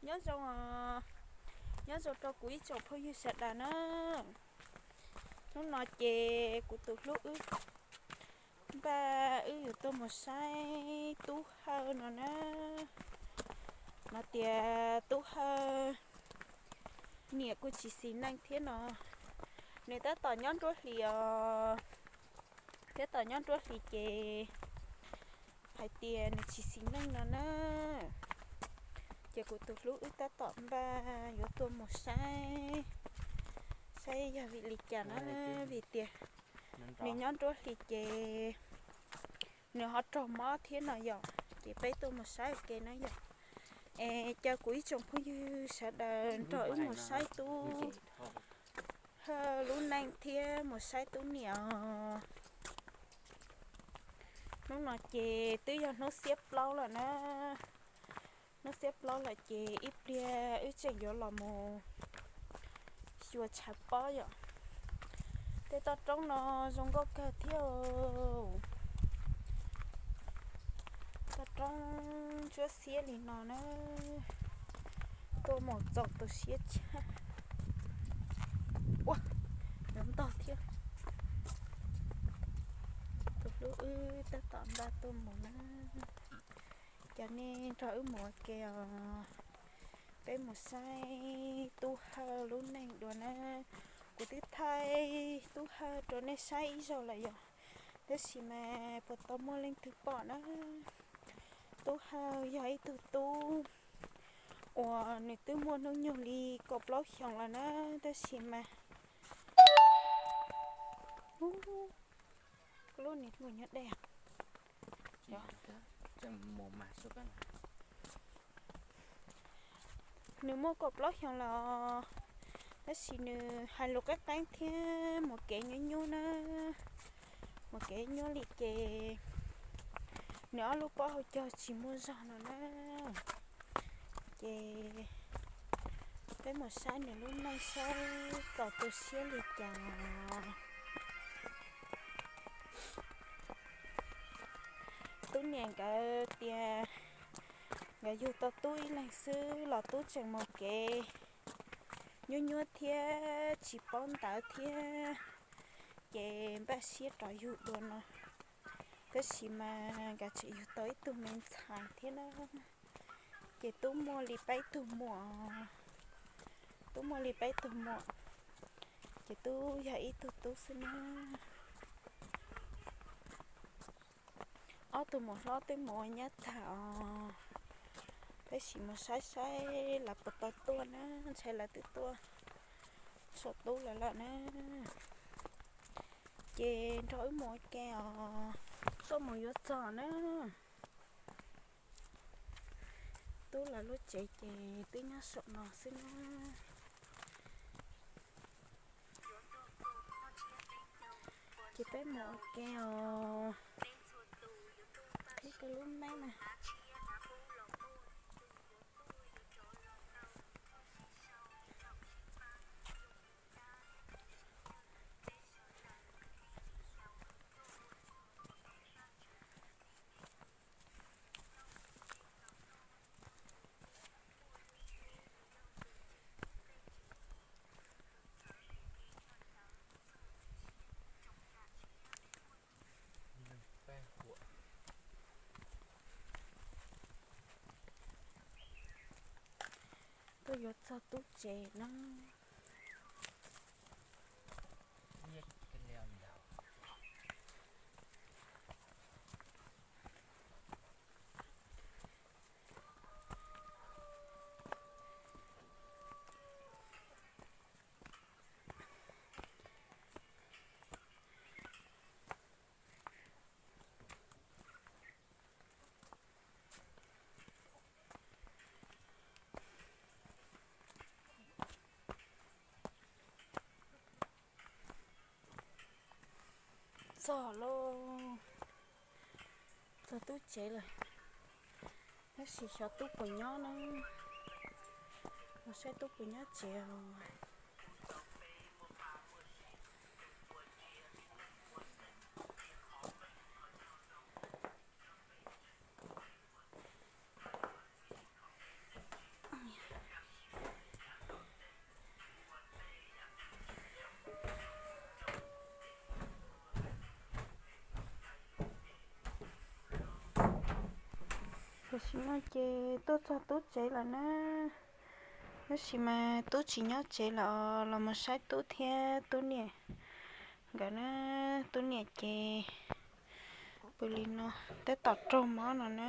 Nyob zoo, nyob zoo rau kuv ib tsoom phooj ywg sawv daws na. Hnub no ces kuv tus hlub wb npaj wb yuav tuaj mus saib Tub Hawj no na. No tias Tub Hawj niam kuj tsis xis neej thiab no, nws tab tom nyob nruab hlis os, tab tom nyob nruab hlis ces hais tias nws tsis xis neej no na. Ces kuv tus hlub wb tab tom npaj yuav tuaj mus saib, saib yog vim li cas na, vim tias nws nyob nruab hlis ces nws ho raug mob thiab no yom, ces peb tuaj mus saib ua ke na yom. Es caw kuv ib tsoom phooj ywg sawv daws nrog wb mus saib Tub Hawj lub neej thiab mus saib Tub niam os. Hnub no ces twb yog hnub xiab plaub lawm na. Hnub xiab plaub lawm ces ib pliag wb tseem yuav los mus xyuas tshav pob yom. Tej toj roob no zoo nkauj kawg thiab. Toj roob ntsuab xiab li no na, tuaj mus txaus tu siab tshaj. Ua, yuav ntog thiab. Tus hlub wb tab tom npaj tuaj mus na. Cov nej nrog wb mus ua ke os. Peb mus saib Tub Hawj lub neej dua na. Kuv twb thaij Tub Hawj rau nej saib ib zaug lawm yom, tab sis mas puas tau muaj leej twg pom na. Tub Hawj yog ib tug tub uas nws twb muaj hnub nyoog li kaum plaub xyoos lawm na, tab sis mas lub niag nyob dej. Nws muaj kaum plaub xyoos los, tab sis nws hais lus qeeb qeeb thiab mus kev nyuaj nyuaj na. Mus kev nyuaj li ces nws ob lub pob hau caug tsis muaj zog no na. Ces peb mus saib nws lub neej saib txaus tu siab li cas. Tub niam nkawd tias nkawd yug tau tub ib leeg xwb los tub tseem mus kev nyuaj nyuaj thiab tsis paub ntawv thiab, ces npaj siab rov yug dua no. Tab sis mas nkawd tseem yug tau ib tug me ntxhais thiab na. Ces tub muaj li peb tug muam, tub muaj li peb tug muam, ces tub yog ib tug tub xwb na. Ob tug muam hlob twb mus ua nyab tag os, tab sis mus saib saib lawv puas tau tuaj na, ntshai lawv twb tuaj saum tub lawv lawm na. Ces nrog wb mus ua ke os, tuaj mus yuav txog na. Tub lawv lub tsev ces twb nyob saum no xwb na. Ces peb mus ua ke os. Ib koj lub neej na. Tuaj yuav txog tub tsev na. Txog lauj, txog tub tsev lawm. Tab sis xyov tub puas nyob na, mus saib tub puas nyob tsev os. Tam sim no ces tuaj txog tub tsev lawm na, tab sis mas tub tsis nyob tsev lawm, los mus saib tub thiab tub niam nkawd na. Tub niam ces pw li no, tab tom raug mob no na.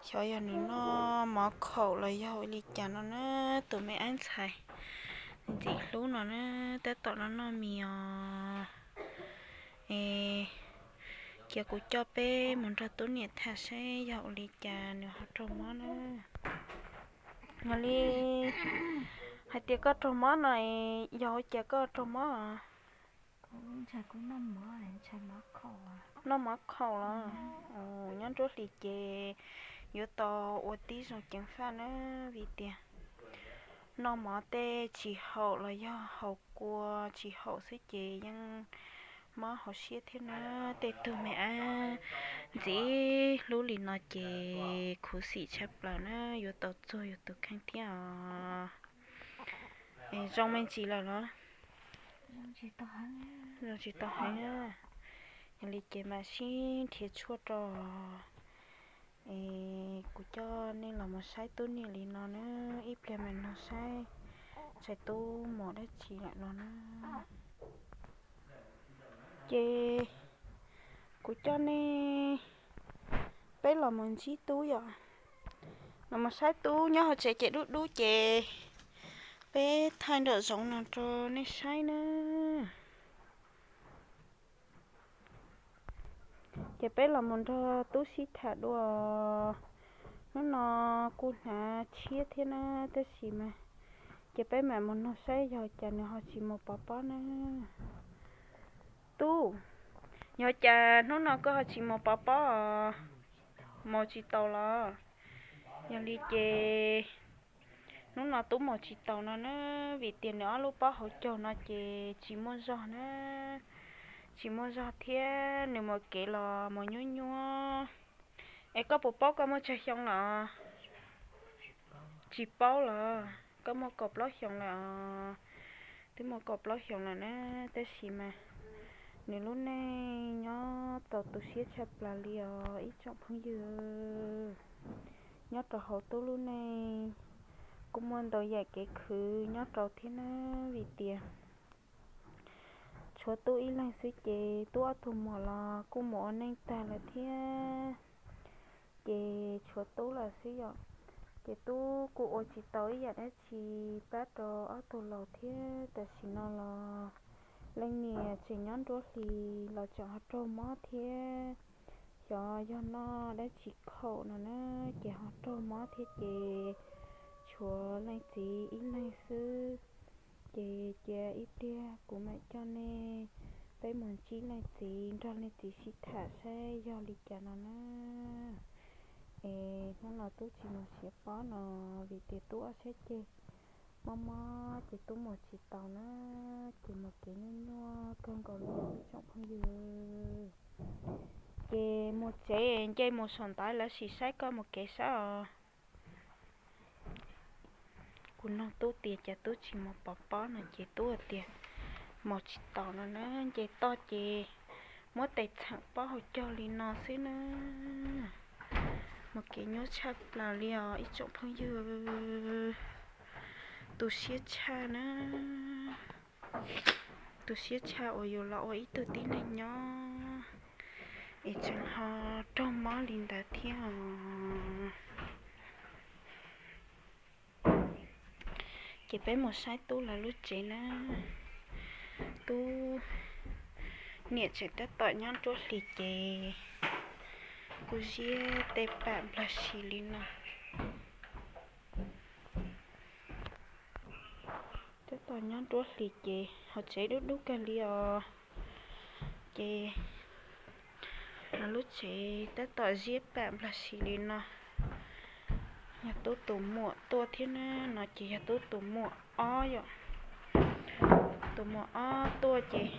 Xyov yog nws noj mov khaum los yog ua li cas no na. Tus me ab ntxhais ntxim hlub no na, tab tom noj noj mis os. Es cia kuv coj peb mus nrog tub niam tham saib yog ua li cas nws ho raug mob na. Yog li hais tias koj raug mob no, yog ua cas koj raug mob? Noj mov khaum los? Nyob nruab hlis ces yuav tau ua tib zoo ceev faj na, vim tias noj mov tej tsis haum los yog haus kua tsis haum xwb ces yeej mob hauv siab thiab na. Tej tug me ab ntxim hlub li no ces khuv xim tshaj plaws na, yuav tau txuag yus tus kheej thiab os. Zoo me ntsis lawm los? Zoo tsis tau heev. Yog li ces mam sib nrhiav tshuaj rau. Es kuv coj nej los mus saib tub niam li no na, ib pliag mam nug saib ntshai tub mus dab tsi lawm no na. Ces kuv coj nej peb los mus ntsib tub yom, los mus saib tub nyob hauv tsev ces dub dub ces peb thaij nraum zoov no rau nej saib na. Ces peb los mus nrog tub sib tham dua. Hnub no kuj hnav tshiab thiab na, tab sis mas ces peb mam mus nug saib yog cas nws ho tsis mus pov pob na. Tub, yog cas hnub no koj ho tsis mus pov pob? Mus tsis taus los? Yog li ces hnub no tub mus tsis taus no na, vim tias nws ob lub pob hauv caug no ces tsis muaj zog na, tsis muaj zog thiab nws mus kev los mus nyuab nyuab. Es koj puas paub koj muaj tsawg xyoo lawm? Tsis paub los? Koj muaj kaum plaub xyoos lawm os. Twb muaj kaum plaub xyoos lawm na, tab sis mas nws lub neej nyob txaus tu siab tshaj plaws li os ib tsoom phooj ywg. Nyob rau hauv tub lub neej kuj muaj ntau yam kev khwv nyob rau thiab na, vim tias tshuav tub ib leeg xwb ces tub ob tug muam los kuj mus ua neej tag lawm thiab. Ces tshuav tub lawm xwb yom, ces tub kuj ua tsis tau ib yam dab tsi pab rau ob tug laus thiab. Tam sim no los leej niam tseem nyob nruab hlis los tseem ho raug mob thiab. Xyov yog noj dab tsi khaum no na, ces ho raug mob thiab ces tshuav leej txiv ib leeg xwb. Ces cia ib pliag kuv mam coj nej peb mus ntsib leej txiv nrog leej txiv sib tham saib yog li cas no na. Es hnub no tub tsis mus siav pob no vim tias tub ob sab ceg mob mob ces tub mus tsis taus na, ces mus kev nyuaj nyuaj kawg nkaus li ib tsoom phooj ywg. Ces mus tsev nce mus saum ntaiv lawv sim saib koj mus kev sab os. Kuv nug tub tias cas tub tsis mus pov pob no ces tub tias mus tsis taus no na, nce toj ces muab tes txheem pob hauv caug li no xwb na. Mus kev nyuaj tshaj plaws li os ib tsoom phooj ywg. Tu siab tshaj na. Tu siab tshaj uas yus los ua ib tug tib neeg nyob es tseem ho raug mob li ntawd thiab os. Ces peb mus saib tub lawv lub tsev na. Tub niam tseem tab tom nyob nruab hlis ces kuj ziab tej pam nplag si li no. Tab tom nyob nruab hlis ces hauv tsev dub dub kawg li os. Ces lawv lub tsev tab tom ziab pam nplag si li no. Yog tub tus muam tuaj thiab na, no ces yog tub tus muam ob yom. Tus muam ob tuaj ces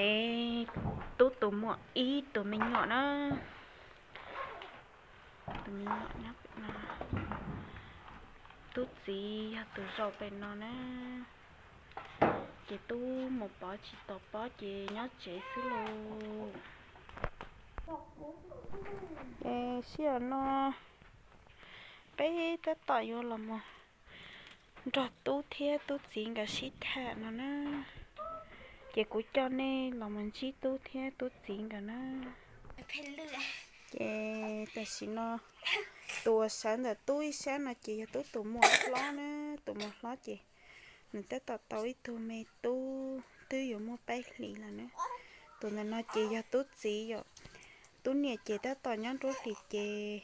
es tub tus muam ib tus me nyuam na. Tus me nyuam nyob pem no. Tub txiv yog tus zaum pem no na. Ces tub mus pov tsis tau pob ces nyob tsev xwb lauj. Ces sij hawm no peb tab tom yuav los mus nrog tub thiab tub txiv nkawd sib tham no na. Ces kuv coj nej los mus ntsib tub thiab tub txiv nkawd na. Ces tam sim no tus uas sawv ntawm tub ib sab no ces yog tub tus muam hlob na. Tus muam hlob ces nws tab tom tau ib tug me tub twb yuav muaj peb hlis lawm na. Tus ntawm no ces yog tub txiv yom. Tub niam ces tab tom nyob nruab hlis ces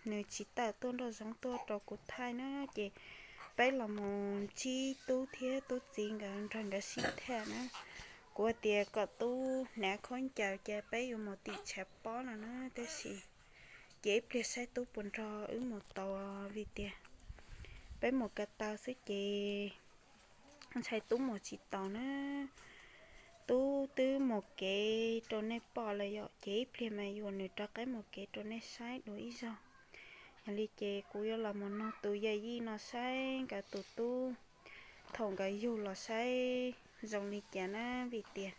nws tsis tawm tuaj nrog zoov tuaj rau kuv thaij na. Ces peb los mus ntsib tub thiab tub txiv nkawd nrog nkawd sib tham na. Kuv hais tias kom tub hnav khaub ncaws ces peb yuav mus tim tshav pob no na, tab sis ces ib pliag saib tub puas nrog wb mus tau, vim tias peb mus ko taw xwb ces ntshai tub mus tsis taus na. Tub twb mus kev rau nej pom lawm yom, ces ib pliag mas yuav nws rov qab mus kev rau nej saib dua ib zaug. Yog li ces kuv yuav los mus noog tus yawm yij no saib nkawd tus tub thaum nkawd yug los saib zoo li cas na, vim tias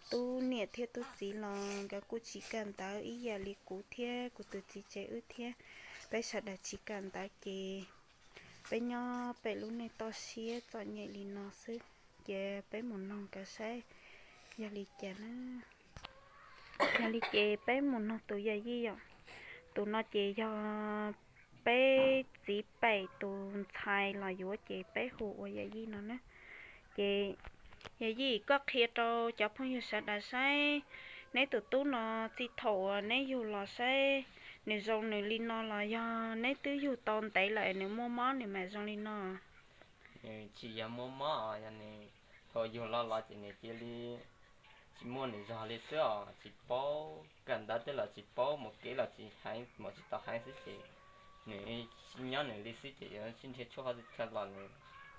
tub niam thiab tub txiv los nkawd kuj tsis kawm ntawv ib yam li kuv thiab kuv tus txiv tsev wb thiab. Peb sawv daws tsis kawm ntawv ces peb nyob pem lub neej toj siab txom nyem li no xwb, ces peb mus noog nkawd saib yog li cas na. Yog li ces peb mus noog tus yawm yij yom. Tus no ces yog peb txiv pem tus ntxhais los yuav ces peb hu ua yawm yij no na. Ces yawm yij, koj qhia rau cov phooj ywg sawv daws saib, neb tus tub no txij thaum uas neb yug los saib nws zoo nws li no los yog neb twb yug tau ntev lawm nws muaj mob nws mam zoo li no? Nws tsis yog muaj mob, yog nws thaum yug los los ces nws cia li tsis muaj nws zog li xwb os, tsis paub kawm ntawv tej los tsis paub, mus kev los tsis heev, mus tsis tau heev xwb ces nws sib nyob nws li xwb ces yuav sib nrhiav tshuaj qhov twg los nws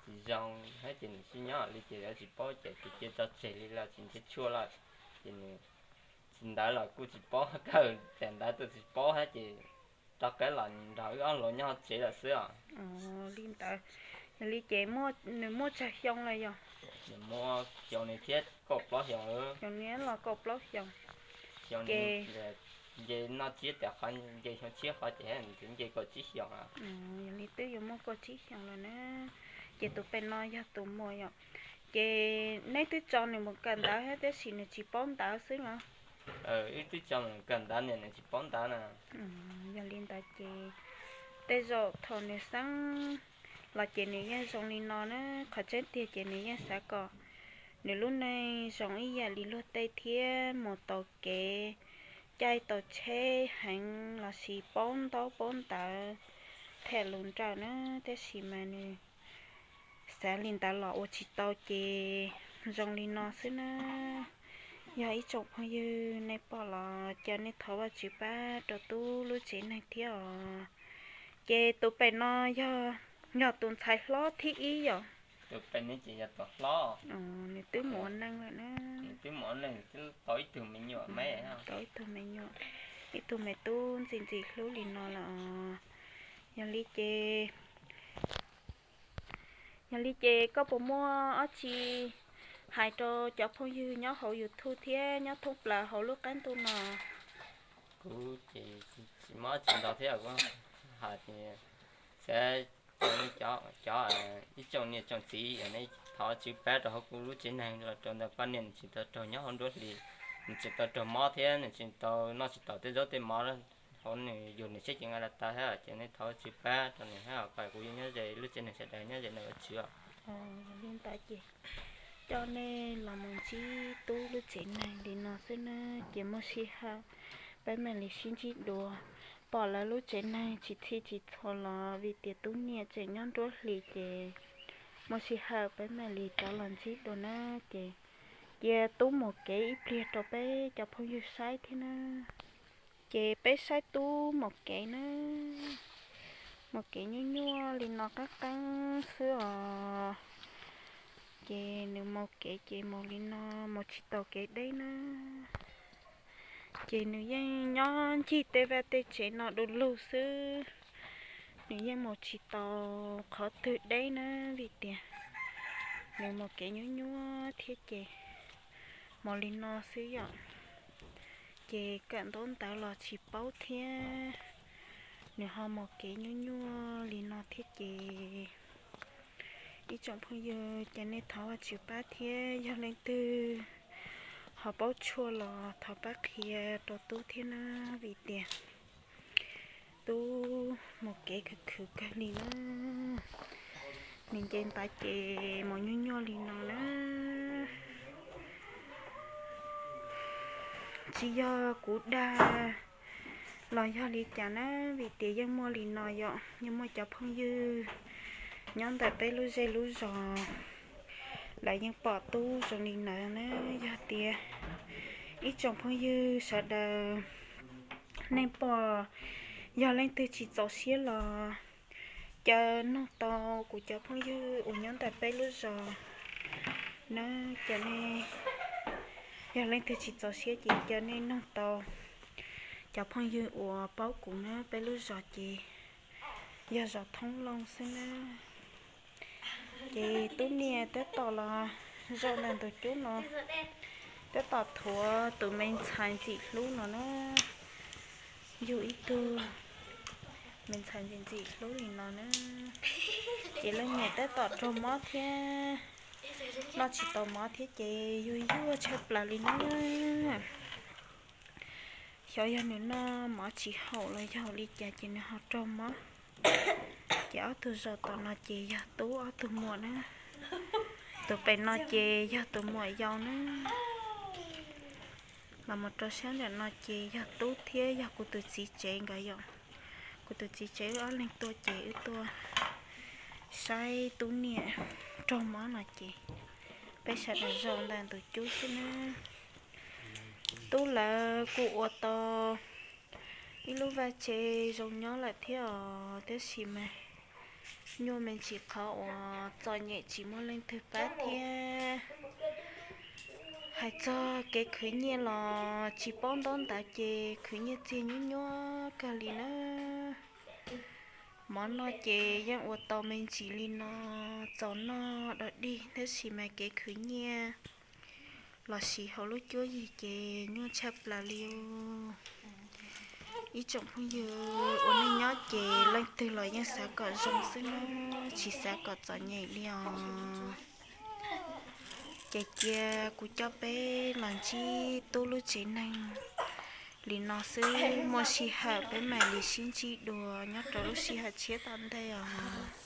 tsis zoo thiab ces nws sib nyob li ces yuav tsis paub ces cia tso tseg li los tsis nrhiav tshuaj lawm. Ces nws tsis ntawv los kuj tsis paub, kawm tsis ntawv tuaj tsis paub thiab ces rov qab los nrog wb ob hluas nyob hauv tsev lawm xwb os. Li ntawd, yog li ces nws muaj tsawg xyoo lawm yog? Nws muaj xyoo li thiab kaum plaub xyoo. Xyoo li los kaum plaub xyoo. Ces nce noj tsiab tas qhov nce xyoo tshiab qhov ces nws twb nce kaum tsib xyoos. Yog li twb yuav muaj kaum tsib xyoos lawm na. Ces tus pem no yog tus muam yom. Ces neb twb tso nws mus kawm ntawv thiab tab sis nws tsis paub ntawv xwb los? Wb twb tso nws kawm ntawv niam nws tsis paub ntawv na. Yog li ntawd ces tej zaum thaum nws xeeb los ces nws yeej zoo li no na. Qhov tseeb tiag ces nws yeej xav kom nws lub neej zoo ib yam li luag tej thiab mus tau kev caij tau tsheb heev los sis paub ntaub paub ntawv tham lus nrawm na, tab sis mas nws xav li ntawd los ua tsis tau ces zoo li no xwb na. Yog ib tsoom phooj ywg nej pom los cia nej thov Vajtswv pab rau tub lub tsev neeg thiab os. Ces tus pem no yog, yog tus ntxhais hlob thib ib yom? Tus pem no ces yog tus hlob. Nws twb mus ua neej lawm na. Nws twb mus ua neej, nws twb tau ib tug me nyuam me, tau ib tug me nyuam, ib tug me tub ntxim ntxim hlub li no lawm. Yog li ces, yog li ces koj puas muaj ob tsi hais rau cov phooj ywg nyob hauv YouTube thiab nyob thoob plaws hauv lub qab ntuj no? Kuv ces tsis muaj tsi ntau thiab, kuv hais tias xav cov, cov ib tsoom niam tsoom txiv, nej thov Tswv pab rau hauv kuv lub tsev neeg los rau ntawm poj niam nws tsis tau raug nyob hauv nruab hlis, nws tsis tau raug mob thiab nws tsis tau noj tsis tau tej zaub tej mov hauv nws yug nws siab ces nqa los tau thiab, ces nej thov Tswv pab rau nws thiab kom kuv nyob ze, lub tsev neeg sawv daws nyob ze nws ua Tswv. Li ntawd ces coj nej los mus ntsib tub lub tsev neeg li no xwb na, ces muaj sij hawm peb mam li sib ntsib dua. Pom lawv lub tsev neeg tsis txhij tsis txhua los vim tias tub niam tseem nyob nruab hlis ces muaj sij hawm peb mam li rov los ntsib dua na. Ces cia tub mus kev ib pliag rau peb cov phooj ywg saib thiab na. Ces peb saib tub mus kev na, mus kev nyuaj nyuaj li no qeeb qeeb xwb os. Ces nws mus kev ces mus li no, mus tsis tau kev deb na. Ces nws yeej nyob ncig tej vaj tej tsev no du lug xwb, nws yeej mus tsis tau qhov twg deb na, vim tias nws mus kev nyuaj nyuaj thiab ces mus li no xwb yom. Ces kawm ntaub ntawv los tsis paub thiab, nws ho mus kev nyuaj nyuaj li no thiab ces ib tsoom phooj ywg ces nej thov Vajtswv pab thiab, yog leej twg ho paub tshuaj los thov pab qhia rau tub thiab na, vim tias tub mus kev khwv khwv kawg li na. Nws nce ntawd ces mus nyuaj nyuaj li no na. Tsis yog kuv dag los yog li cas na, vim tias yeej muaj li no yom, yeej muaj cov phooj ywg nyob ntawm peb lub zej lub zos lawv yeej pom tub zoo li ntawd na. Yog tias ib tsoom phooj ywg sawv daws nej pom, yog leej twg tsis txaus siab los caw noog tau kuv cov phooj ywg uas nyob ntawm peb lub zos na, caw nej, yog leej twg tsis txaus siab ces caw nej noog tau cov phooj ywg uas paub kuv na, peb lub zos ces yog zos Thoob Loo xwb na. Ces tub niam tab tom los zaum ntawm tus cub no, tab tom thuav tus me ntxhais ntxim hlub no na, yug ib tug me ntxhais ntxim ntxim hlub li no na. Ces leej niam tab tom raug mob thiab, noj tsis tau mov thiab ces yug yuag tshaj plaws li na. Xyov yog nws noj mov tsis haum los yog li cas ces nws ho raug mob. Ces ob tug zaum tom no ces yog tub ob tug muam na. Tus pem no ces yog tus muam yau na. Los mus rau sab nram no ces yog tub thiab yog kuv tus txiv tsev nkawd yom. Kuv tus txiv tsev wb ob leeg tuaj ces wb tuaj saib tub niam raug mob no ces peb sawv daws zaum ntawm tus cub xwb na. Tub lawv kuj ua tau ib lub vaj tse zoo nyob lawm thiab os, tab sis mas nyuaj me ntsis qhov uas txom nyem tsis muaj leej twg pab thiab. Hais txog kev khwv nyiaj los tsis paub ntaub ntawv ces khwv nyiaj txiag nyuaj nyuaj kawg li na. Mov noj ces yeej ua tau me ntsis li no, txaus noj dog dig, tab sis mas kev khwv nyiaj lossis hauv lub cuab yig ces nyuaj tshaj plaws li os. Ib tsoom phooj ywg uas nej nyob ces leej twg los yeej xav kom zoo xwb na, tsis xav kom txom nyem li os. Ces cia kuv coj peb los ntsib tub lub tsev neeg li no xwb, muaj sij hawm peb mam li sib ntsib dua nyob rau lub sij hawm tshiab tom ntej os.